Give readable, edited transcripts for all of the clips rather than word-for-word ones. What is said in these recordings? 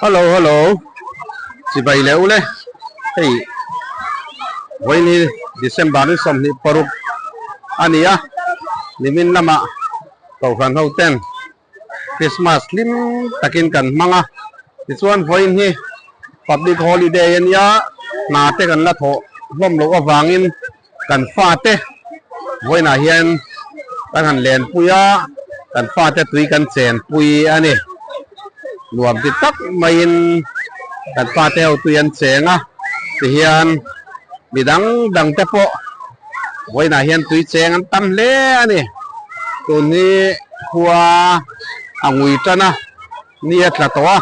Hello hello chibai leh ule hei vawiin hi December ni 26 a ni a nimin lamah kohhran ho ten Christmas hlim takin kan hmang a tichuan vawiin hi public holiday a nia hna te kan la thawh hlawm loh avangin kan fate vawiinah hian kan han lenpui a kan fate tui kan chenpui a ni nuam ti tak maiin kan fate ho tui an cheng a tihian mi dang dang te pawh vawiinah hian tui cheng an tam hle a ni tun hi khua a ngui tan a ni a tla tawh a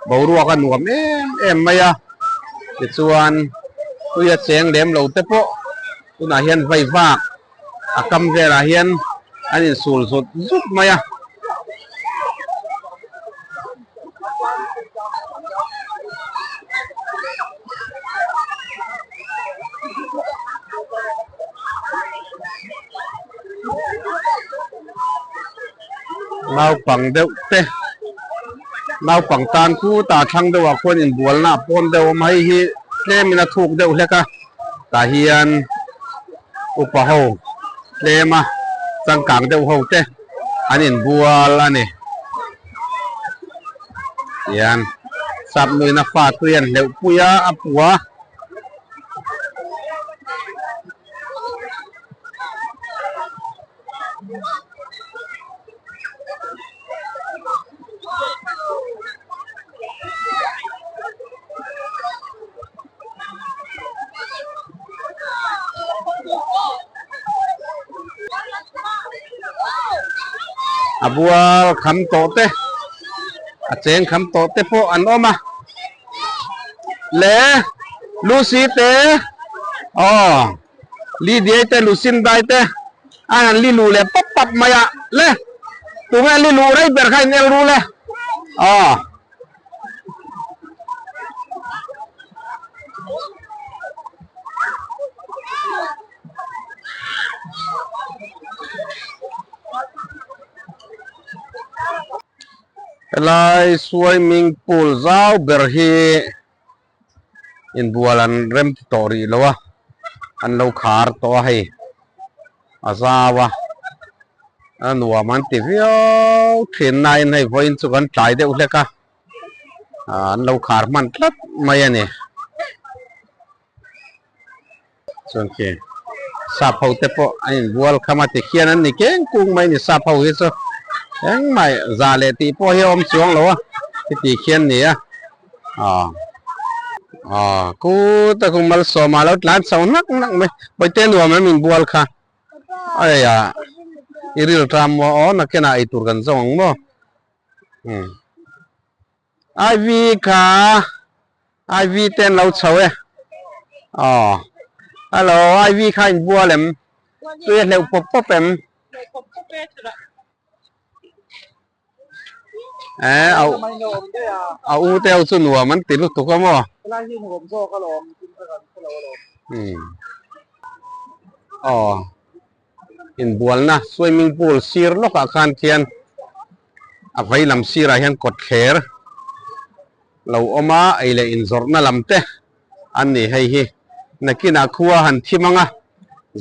boruak a nuam em em mai a tichuan tui a cheng lem lo te pawh tunah hian vai vak a kam velah hian an insul zut zut mai a. Naupang deuh te naupang tan khutah thlang deuhah khuan inbualna a pawn deuh awm a hei hi tlemin a thuk deuh hlek a tah hian upa ho tlema changkang deuh ho te an inbual a ni tihian sap nuina fa tui an hleuh pui a a pua. A bual kham tawh te a cheng kham tawh te pawh an awm a le Lucy te aw. Lidiai te Lucindai te an han li luh leh pap pap mai a le tunge an li luh rei ber kha in el rul e aw. Helai swimming pool zau ber hi inbual an rem ti tawh rih lo a an lo khar tawh a hei a zau a a nuam an ti viau thin nain hei vawiin chu kan tlai deuh hlek a ah an lo khar hman tlat mai a ni chuan khi sap ho te pawh an inbual kham a tikhian an ni keng kung mai a ni sap ho hi chu engmah za leh tih pawh hi a awm chuang lo a heti khian ni a aw aw kut a kum malsawma lo tlan chho hnak hnak mai bawihte nuam em inbual kha aiah i ril ṭam maw aw nakinah eitur kan zawng ang maw umm. Iv kha Iv te an lo chho e aw hello Iv kha in bual em tui a hleuh pawp pawp em eh a a u te ho chu nuam an ti lutuk a maw umm aw inbualna swimming pool sir lawkah khan khian a vei lam sirah hian kawtthler lo awm a ei leh inzawrhna lam te an ni hei hi nakinah khua han thim ang a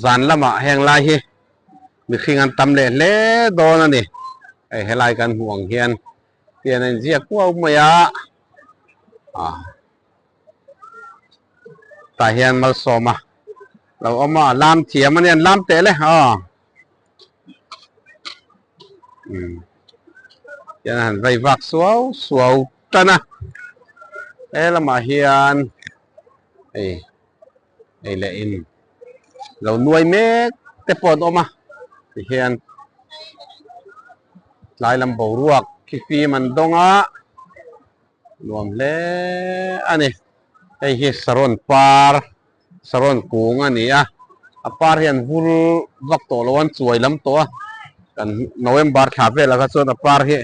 zan lamah heng lai hi mihring an tam leh hle dawn a ni hei helai kan hmuh ang hian tian a inziak kuau mai a ah tah hian malsawma lo awm a lam thiam a nia an lam teh le aw. Hian a han vei vak suau suau tan a he lamah hian hei hei leh in lo nuai mek te pawh an awm a tihian tlai lam boruak khi fim an dawng a nuam hle a ni hei hi saron par. Saron kung a ni a, a par hian vul vak tawh lo an chuai lam tawh a, kan November thla velah kha chuan a par hi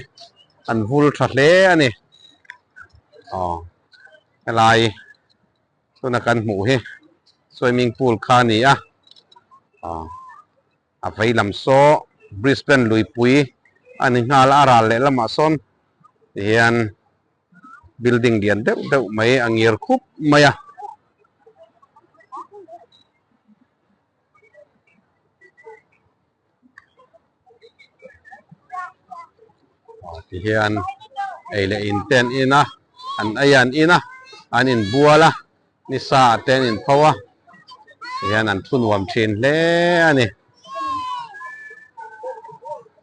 an vul tha hle a ni. Aw helai tuna kan hmuh hi swimming pool kha a ni a, aw a vei lam saw Brisbane luipui a ni nghal a, a ral leh lamah sawn tihian. building lian deuh deuh mai a ngir khup mai a. Ti hian ei leh in te an in a an ei an in a an inbual a ni sa ah te an inpho a ti hian an thu nuam thin hle a ni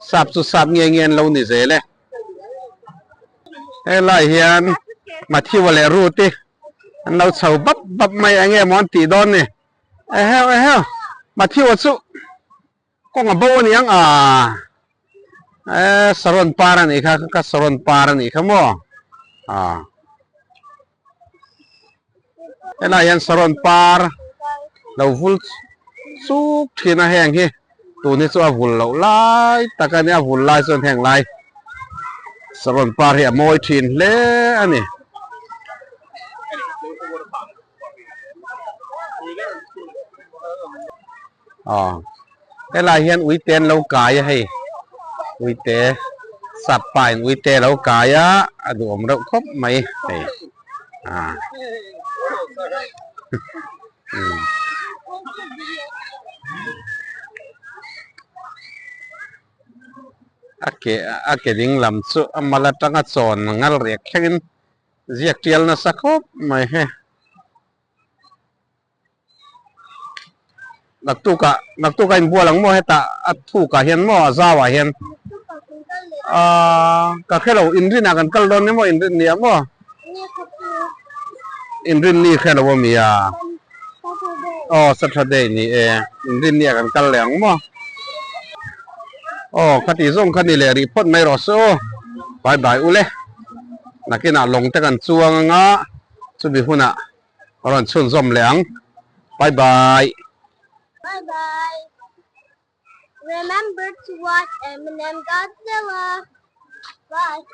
sap chu sap nge nge an lo ni zel e helai hian Matthew a leh Ruth i an lo chho bap bap mai eng nge maw an tih dawn ni. Eheu eheu Matthew-a chu kawng a bo a ni ang a e saron par a nih kha ka saron par a nih kha maw a helai hian saron par lo vul chuk thin a heng hi tun hi chu a vul loh lai tak a nia a vul lai chuan heng lai saron par hi a mawi thin hle a ni. Aw helai hian uite an lo kai a hei uite sap pa in uite a lo kai a a duhawm reuh khawp mai hei ah umm. A ke a ke ding lam chu a mal atanga chawn ngal riak thlengin Ziak tial nasa khawp mai he. Naktukah naktukah inbual ang maw hetah a thukah hian maw a zauah hian aaa ka hre lo inrinah kan kal dawn emaw inrin ni ah maw inrin ni hre lo ami a aw Saturday ni e inrin ni ah kan kal leh ang maw aw khati zawng kha ni leh rih phawt mai rawh se aw bye bye ule. Nakinah lawng te kan chuang anga chumi hunah a rawn chhunzawm leh ang. Bye bye. Bye bye. Remember to watch Eminem Godzilla. Bye.